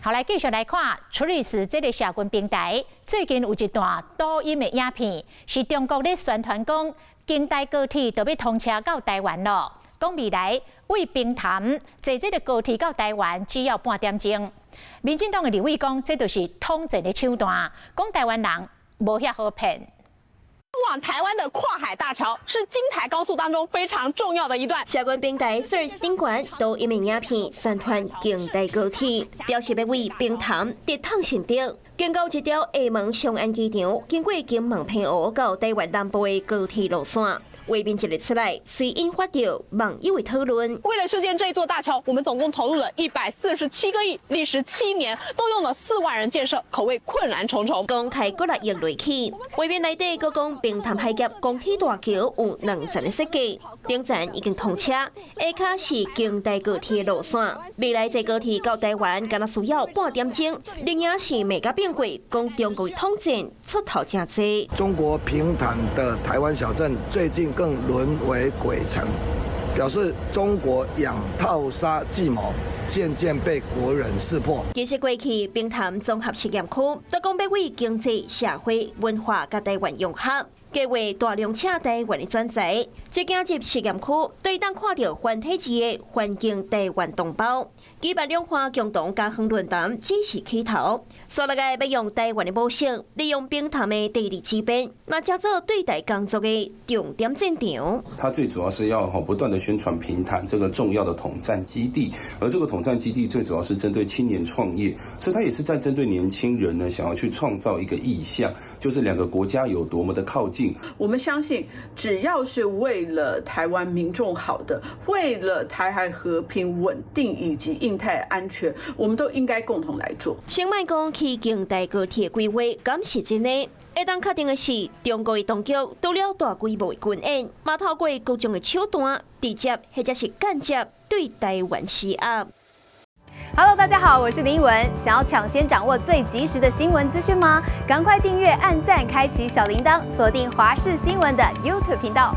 好，來繼續來看，Threads 這个社群平台最近有一段抖音的影片，是中國咧宣傳講，京台高鐵就欲通車到台灣囉。講未來對平潭坐這个高鐵到台灣只要半點鐘。民進黨的立委講，這就是統戰的手段，講台灣人無遐好騙。往台灣的跨海大橋是京台高速當中非常重要的一段。社群平台 Threads 頂懸抖音影片宣傳京台高鐵，表示欲對平潭直通順德，經過這條廈門松安機場，經過金門澎湖到台灣南部的高鐵路線。畫面一出來，隨引發著網友的討論。為了修建這座大橋，我們總共投入了147個億，歷時7年，動用了4萬人建設，可謂困難重重。公開幾若億落去，畫面內底閣講平潭海峽公鐵大橋有兩層的設計，頂層已經通車，下跤是京台高鐵路線。未來坐高鐵到台灣，敢若需要半點鐘。另外是罵甲變過，講中國統戰出頭誠濟。中國平潭的台灣小鎮最近更淪為鬼城，表示中國養套殺計謀漸漸被國人識破。其實過去平潭綜合實驗區都講欲為經濟、社會、文化佮台灣融合，計劃大量請台灣的專才。這行入實驗區，對當看著繁體字的環境台灣同胞，舉辦兩岸共同家園論壇只是起頭。煞落來欲用台灣的模式，利用平潭的地利之便，嘛成做對台工作的重點戰場。它最主要是要不斷的宣傳平潭這個重要的統戰基地，而這個統戰基地最主要是針對青年創業，所以它也是在針對年輕人呢，想要去創造一個意象，就是兩個國家有多麼的靠近。我們相信，只要是為了台灣民眾好的，為了台海和平穩定以及印太安全，我們都應該共同來做。先莫講起京台高鐵規劃，敢是真的？會當確定的是，中國的當局除了大規模的軍演，嘛透過各種的手段，直接或者是間接對台灣施壓。 Hello，大家好，我是林依文。想要搶先掌握最及時的新聞資訊嗎？趕快訂閱、按讚、開啟小鈴鐺，鎖定華視新聞的 YouTube 頻道。